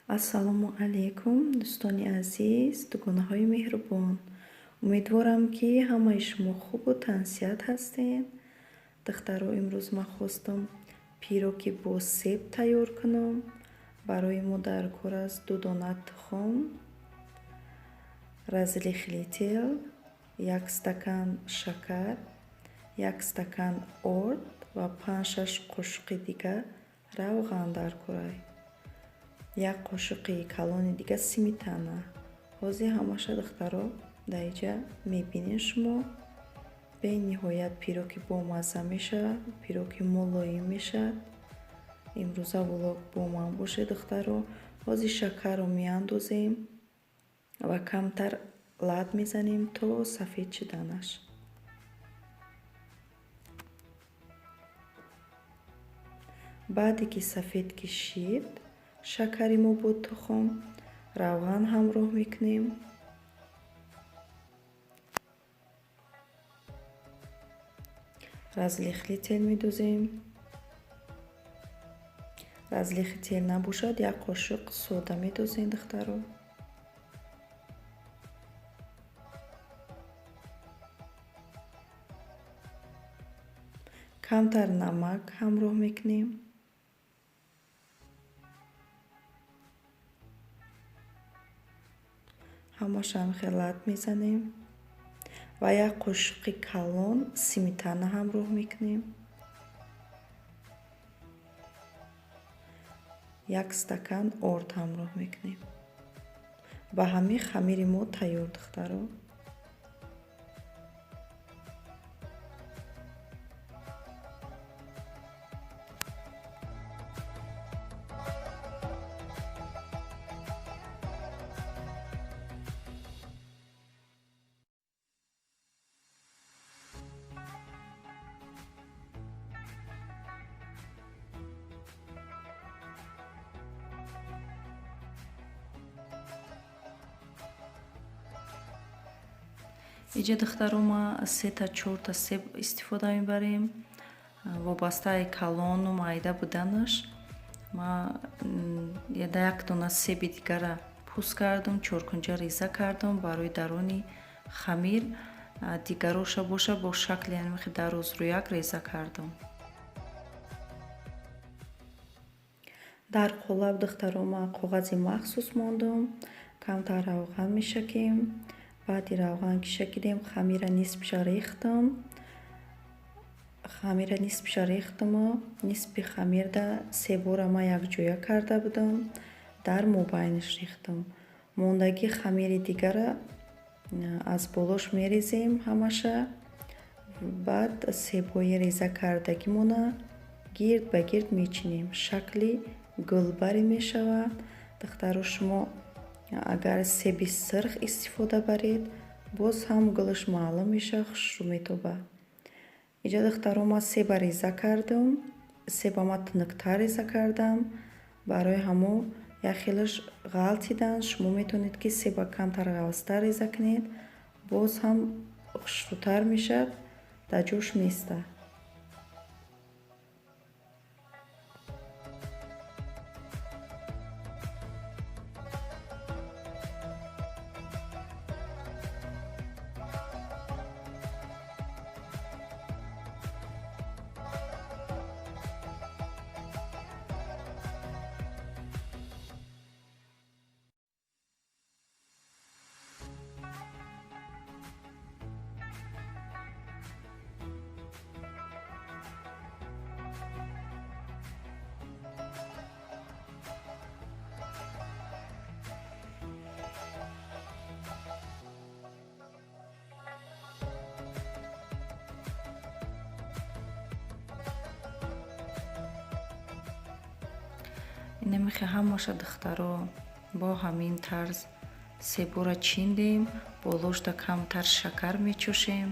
Ассалому алайкум, дӯстони азиз, дугонаҳои меҳрубон. Умедворам, ки ҳамаи шумо хубу тансиҳат ҳастед. Духтаро, имрӯз ман хостам пироги бо себ тайёр кунам. Барои мо дар кор аст 2 дона тухм, разрыхлитель, 1 стакан шакар, 1 стакан орд ва 5-6 қошуқи дига равған дар корай. 1 қошуқи калони дига сметана. Ҳозир ҳамаша, духтаро, дар инҷа мебинед шумо. Бениҳоят пироги бомазза мешавад, пироги мулоим мешавад. Имрӯза влог бо ман бошед, духтаро. Ҳозир шакарро меандозем ва камтар лат мезанем то сафед шуданаш. Баъде ки сафед кишид шакари мо бо тухм, равған ҳамроҳ мекунем. Разрыхлитель медозем. Разрыхлитель набошад, 1 қошуқ сода медозем, духтаро. Камтар намак ҳамроҳ мекунем. Ҳамаша ҳамхел лат мезанем ва 1 қошуқи калон сметана ҳамроҳ мекунем. 1 стакан орд ҳамроҳ мекунем. Ба ҳамин хамири мо тайёр, духтаро. Иҷа, духтаро, ма 3 та 4 та себ истифода мебарем. Вобастаи калону майда буданаш. Ма як дона себи дигара пӯст кардам, чоркунҷа реза кардам барои даруни хамир. Дигароша боша бо шакли ҳамихи дарозрӯяк реза кардам. Дар қолаб, духтаро, ма коғази махсус мондам. Камтар равған мешакем. Баъди равған ки шакидем, хамира нисфша рехтам. Хамира нисфша рехтаму нисфи хамирда себора ма якҷоя карда будам, дар мобайнаш рехтам. Мондагии хамири дигара аз болош мерезем ҳамаша. Баъд себҳои реза кардагимона гирд ба гирд мечинем. Шакли гулбаре мешавад. Духтаро, шумо агар себи сирх истифода баред, боз ҳам гулаш маълум мешавад, хушрӯ метобад. Иҷа, духтаро, ман себа реза кардам. Себа ман тунуктар реза кардам. Барои ҳамо як хелаш ғалтидан. Шумо метавонед, ки себа камтар ғафзтар реза кунед, боз ҳам хушрӯтар мешавад, дар ҷош меистад. Инамихе ҳамаша, духтаро, бо ҳамин тарз себора чиндем, болошда камтар шакар мечошем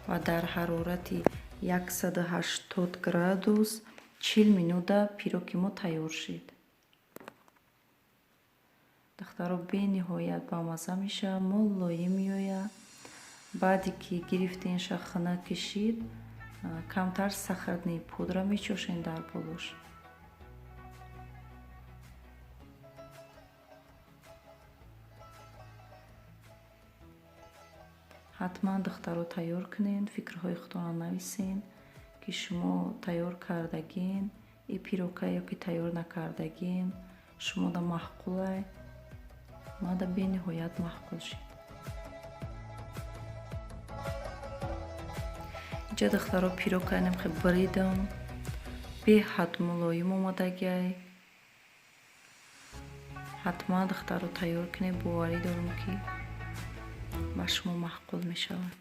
ва дар ҳарорати 180 градус 40 минута пироги мо тайёр шид. Духтаро, бениҳоят бамазза мешавад, мулоим меояд. Баъде ки гирифтенша, хунук кишид, камтар сахарный пудра мечошем дар болош. Ҳатман, духтаро, тайёр кунед, фикрҳои худтонро нависен, ки шумо тайёр кардагин и пирога ё ки тайёр накардагин, шумода маъқулай. Мада бениҳоят маъқул шид. Инҷа, духтаро, пирога инамхе буридам, беҳад мулоим омадагиай. Ҳатман, духтаро, тайёр кунед, боварӣ дорам, ки ба шумо маъқул мешавад.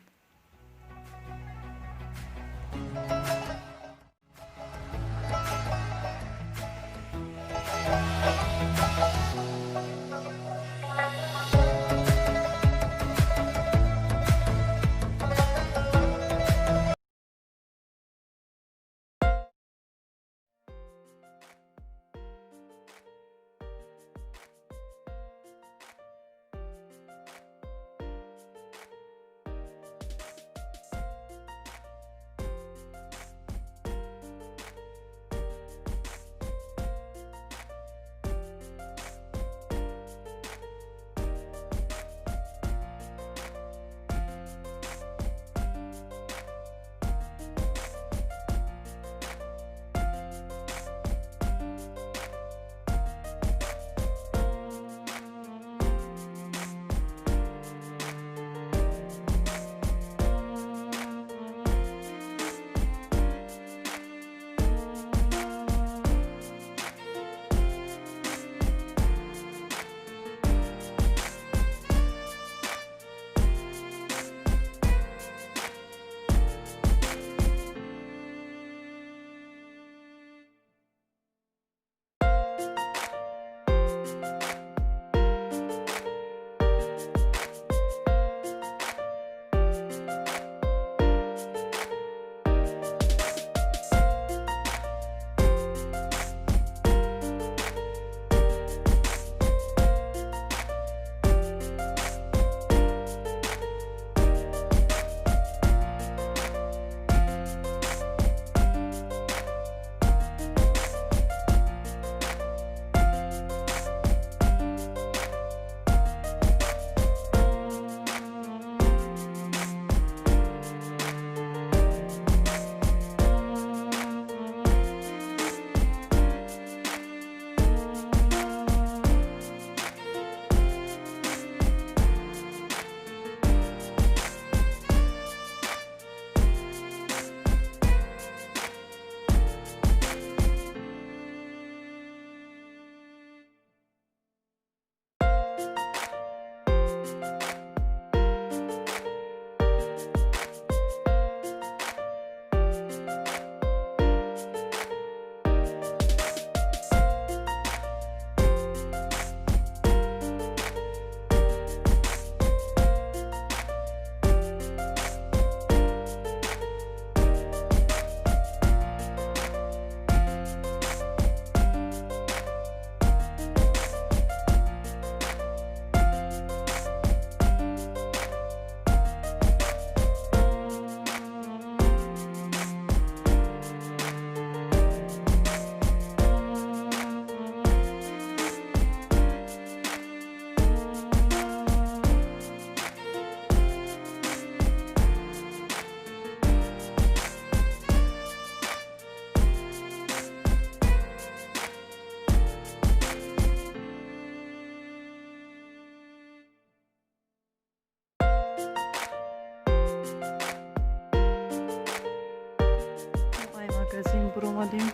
Магазин буромадем,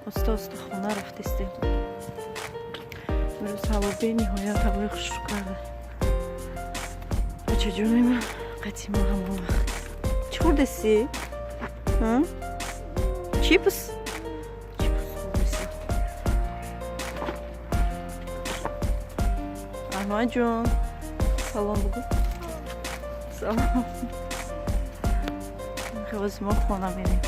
оста оста хона рафтистем. Имрӯз ҳаво бениҳоят ҳавои хушрӯ карда. Бачаҷонои ман, қатъи мо ҳамон вақт чӣ хӯрдеси? Чипс, чипс хӯрдеси. Аҳмадҷон, салом бугӯ. Салом. Ҳози мо хона мерем.